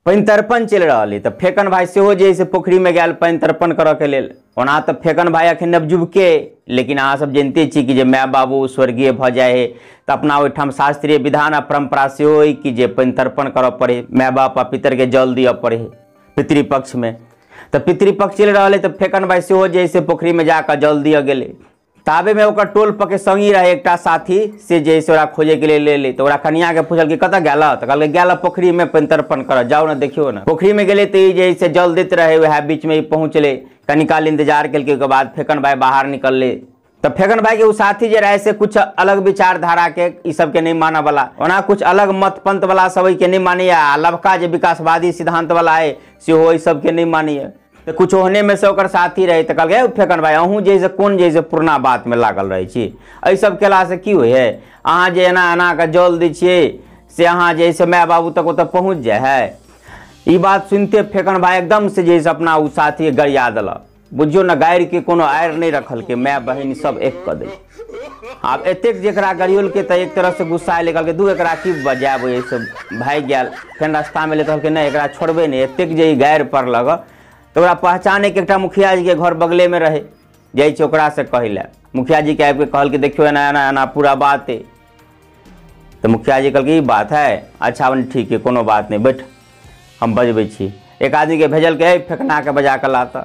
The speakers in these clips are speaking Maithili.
पानि तर्पण चलि रहल अइ। तऽ फेकन भाइ सेहो जे से पोखरिमे गेल पानि तर्पण करऽके लेल। ओना तऽ फेकन भाइ अखन नवयुवके, लेकिन अहाँ सब जनिते छी कि जे माय बाबू स्वर्गीय भऽ जाइ है तऽ अपना ओहिठाम शास्त्रीय विधान आ परम्परा सेहो अइ कि जे पानि तर्पण करऽ पड़े, माय बाप आ पितरके जल दिअ पड़े पितृपक्षमे। तऽ पितृपक्ष चलि रहल अइ तऽ फेकन भाइ सेहो जे से पोखरिमे जाकऽ जल दिअ गेलै। ताबेमे ओकर टोल पर के संगी रहे एकटा साथी, से जे से ओकरा खोजैके लेल एलै। तऽ ओकरा कनियाके पुछलकै कतऽ गेल, तऽ कहलकै गेल पोखरिमे पानि तर्पण करऽ, जाउ ने देखियौ ने। पोखरिमे गेलै तऽ ई जे से जल दैत रहै, वएह बीचमे ई पहुँचलै। कनी काल इंतजार केलकै, ओहिके बाद फेकन भाइ बाहर निकललै। तऽ फेकन भाइके ओ साथी जे रहै से कुछ अलग विचारधाराके ई सबके नहि मानऽवला, ओना कुछ अलग मत पंथवला सब एहिके नहि मानैए, आ लबका जे विकासवादी सिद्धान्तवला अइ सेहो एहि सबके नहि मानैए। तऽ कुछ ओहनेमे से ओकर साथी रहै तऽ कहलकै फेकन भाइ अहूँ जे से कोन जे से पुरना बातमे लागल रहै छी, एहि सब केलासँ की होइ है, अहाँ जे एना एना कऽ जल दै छियै से अहाँ जे से माय बाबू तक ओतऽ पहुँच जाइ है। ई बात सुनिते फेकन भाइ एकदम से जे से अपना ओ साथी गरिया देलक। बुझियौ ने गारिके कोनो आरि नहि रखलकै, माय बहिन सब एक कऽ दै। आब एतेक जेकरा गरियोलकै तऽ एक तरहसँ गुस्सा एलै, कहलकै दू एकरा की बजायब, एहिसँ भागि गेल। फेर रास्तामे एलै तऽ कहलकै नहि एकरा छोड़बै नहि, एतेक जे ई गारि पड़लक तऽ ओकरा पहचानैके एकटा मुखिया जीके घर बगलेमे रहै, जाइ छै ओकरासँ कहै लए। मुखिया जीके आबिके कहलकै देखियौ एना एना एना पूरा बात अइ। तऽ मुखिया जी कहलकै ई बात है, अच्छा ठीक है कोनो बात नहि, बैठ हम बजबै छी। एक आदमीके भेजलकै फेकनाके बजा कऽ ला, तऽ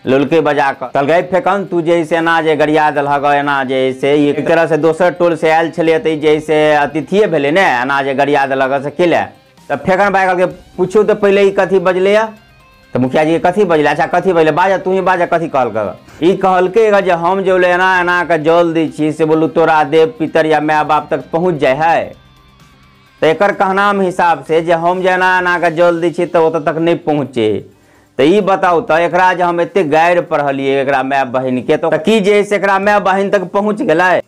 लोलकै बजा कऽ कहलकै फेकन तू जे से एना जे गरिया देलहक, एना जे से एक तरहसँ दोसर टोलसँ आयल छलियै तऽ जे से अतिथिए भेलै ने, एना जे गरिया देलक से की लए। तऽ फेकन भाइ कहलकै पूछू तऽ पहिले ई कथी बजलैए। तऽ मुखिया जी कथी बजलै, अच्छा कथी बजलै, बाजऽ तू ही बाजऽ कथी कहलकै। ई कहलकै जे हम जे बोले एना एना कऽ जल दै छी से बोलू तोरा देव पितर या माय बाप तक पहुँच जाइ है। तऽ एकर कहनाम हिसाब से जे हम जे एना एना कऽ जल दै छी तऽ ओतऽ तक नहि पहुँचे। तऽ ई बताउ तऽ एकरा जे हम एतेक गारि पढ़लियै एकरा माय बहिनके, तऽ की जे से एकरा माय बहिन तक पहुँच गेलै।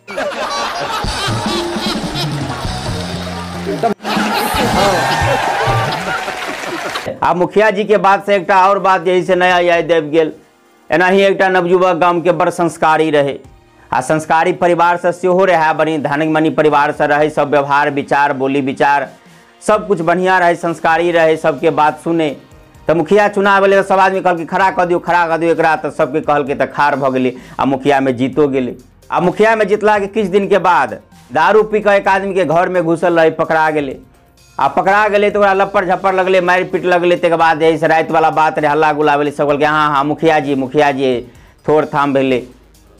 आ मुखिया जी के बात से एकटा और बात जे से नया याद आबि गेल। एनाही एकटा नवयुवक गाम के बड़ संस्कारी रहे आ संस्कारी परिवार से सेहो रहे, बड़ी धनिक मनी परिवार से रहे, सब व्यवहार विचार बोली विचार सब कुछ बढ़िया रहे, संस्कारी रहे, सबके बात सुने। तऽ मुखिया चुनाव भेलै तऽ सब आदमी कहलकै खड़ा कऽ दियौ खड़ा कऽ दियौ एकरा, तऽ सबके कहलकै तऽ खाड़ भऽ गेलै आ मुखियामे जीतो गेलै। आ मुखियामे जीतलाके किछु दिनके बाद दारू पी कऽ एक आदमीके घरमे घुसल रहै, पकड़ा गेलै। आ पकड़ा गेलै तऽ ओकरा लप्पड़ झप्पड़ लगलै, मारि पीट लगलै। ताहिके बाद जे से रातिवला बात रहै, हल्ला गुल्ला भेलै, सब कहलकै हाँ हाँ मुखिया जी मुखिया जी, थोड़ थाम भेलै।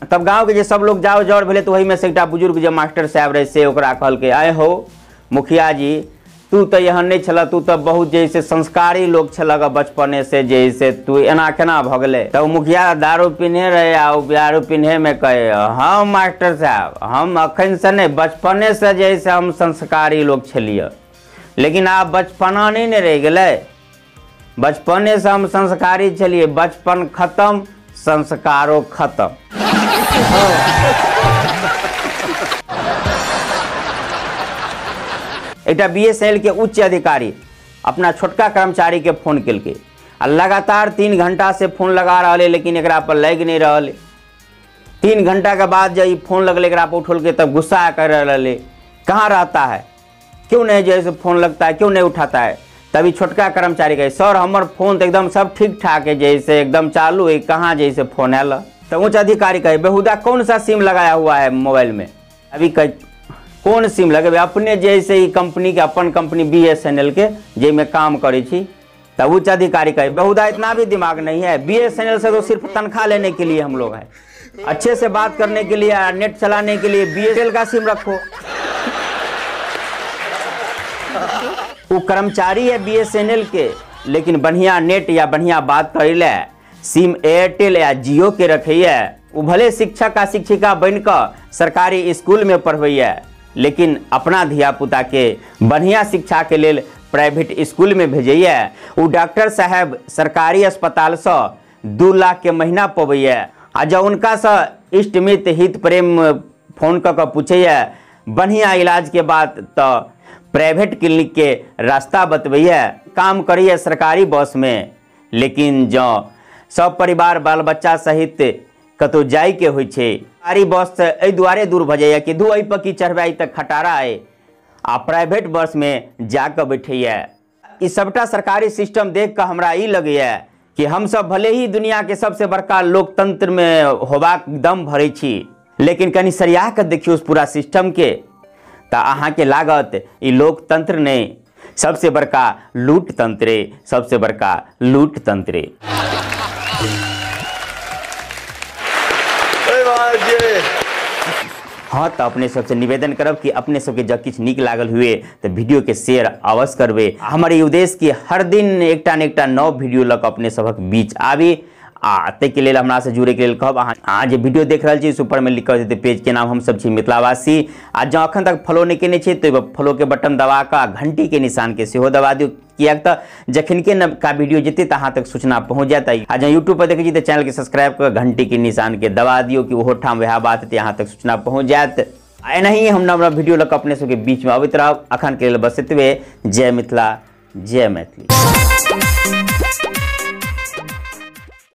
तब गाँवके जे सब लोग जाओ जर भेलै तऽ ओहिमे से एकटा बुजुर्ग जे मास्टर साहब रहै से ओकरा कहलकै आइ हो मुखिया जी तू तऽ एहन नहि छलह, तू तऽ बहुत जे से संस्कारी लोक छलह बचपने से, जे से तू एना केना भऽ गेलै। तऽ ओ मुखिया दारू पीने रहै आ ओ दारू पीनेमे कहै हँ मास्टर साहब हम अखन से नहि बचपने से जे से हम संस्कारी लोक छलियै, लेकिन आब बचपना नहीं ने रहि गेलै, बचपने से हम संस्कारी छलियै, बचपन खत्म संस्कारो खत्म। एकटा BSNL के उच्च अधिकारी अपना छोटका कर्मचारी के फोन केलकै आ लगातार 3 घंटा से फोन लगा रहल है, लेकिन एकरा पर लागि नहीं रहल। 3 घंटा के बाद जब ई फोन लगलै एकरा पर उठौलकै तब गुस्सा कर रहल है, कहाँ रहता है, क्यों नहीं जैसे फोन लगता है, क्यों नहीं उठाता है। तभी छोटका कर्मचारी कहे सर हमर फोन तो एकदम सब ठीक ठाक है, जैसे एकदम चालू है, कहाँ जैसे फोन आयल। तो उच्च अधिकारी कहे बेहुदा कौन सा सिम लगाया हुआ है मोबाइल में। अभी कहे कौन सिम लगेबै, अपने जैसे ई कंपनी के अपन कंपनी BSNL के जाहिमे काम करै छी। तब उच्च अधिकारी कहे बेहुदा इतना भी दिमाग नहीं है, BSNL से तो सिर्फ तनख्वाह लेने के लिए हम लोग हैं, अच्छे से बात करने के लिए नेट चलाने के लिए BSNL का सिम रखो। वो कर्मचारी है BSNL के, लेकिन बढ़िया नेट या बढ़िया बात करे ले सिम एयरटेल या जियो के रखैए। वो भले शिक्षक आ शिक्षिका बनकर सरकारी स्कूल में पढ़बैए, लेकिन अपना धिया पुता के बढ़िया शिक्षा के लेल प्राइवेट स्कूल में भेजैए। वो डॉक्टर साहब सरकारी अस्पतालसँ 2 लाख के महीना पबैए आ जब उनका से इष्ट मित्र हित प्रेम फोन कऽ पूछैए बढ़िया इलाज के बाद तो प्राइवेट क्लिनिक के रास्ता बतबैए। काम करैए सरकारी बस में, लेकिन जँ सब परिवार बाल बच्चा सहित कतौ जाइके होइ छै सरकारी बस से एहि दुआरे दूर भऽ जाइए कि दू एहि पर की चढ़बै तऽ खटारा अइ, आ प्राइवेट बस में जाकऽ बैठैए। ई सबटा सरकारी सिस्टम देख कऽ हमरा ई लगैए कि हमसब भले ही दुनिया के सबसे बड़का लोकतंत्र में होबाक दम भरै छी, लेकिन कनि सरिया कऽ देखियौ उस पूरा सिस्टम के तऽ अहाँके लागत ई लोकतंत्र नहि, सबसे बड़का लूट तंत्र, सबसे बड़का लूट तंत्र। हाँ, तो अपने सबसे निवेदन करब कि अपने सबके जब किछु नीक लागल हुए तो वीडियो के शेयर अवश्य करबे। हमर ई उद्देश्य कि हर दिन एकटा ने एकटा नव वीडियो लऽ कऽ अपने सबक बीच आबी आ ताहिके लेल हमरा से जुड़े के लेल कहब अहाँ जे वीडियो देख रहल छी ऊपर में लिखल जेतै पेज के नाम, हम सब छी मिथिलावासी। आ जँ अखन तक फॉलो नहि केने छी तऽ फॉलो के बटन दबा कऽ आ घंटी के निशान के सेहो दबा दियौ, किएक तऽ जखन के नवका वीडियो जेतै तऽ अहाँ तक सूचना पहुँच जायत। आ जँ यूट्यूब पर देखै छी तऽ चैनल के सब्सक्राइब कऽ घंटी के निशान के दबा दियौ कि ओहो ठाम वएह बात हेतै, अहाँ तक सूचना पहुँच जायत। एनाहिए हम नव नव वीडियो लऽ कऽ अपने सबके बीच में अबैत रहब। अखन के लेल बस एतबे। जय मिथिला, जय मैथिली।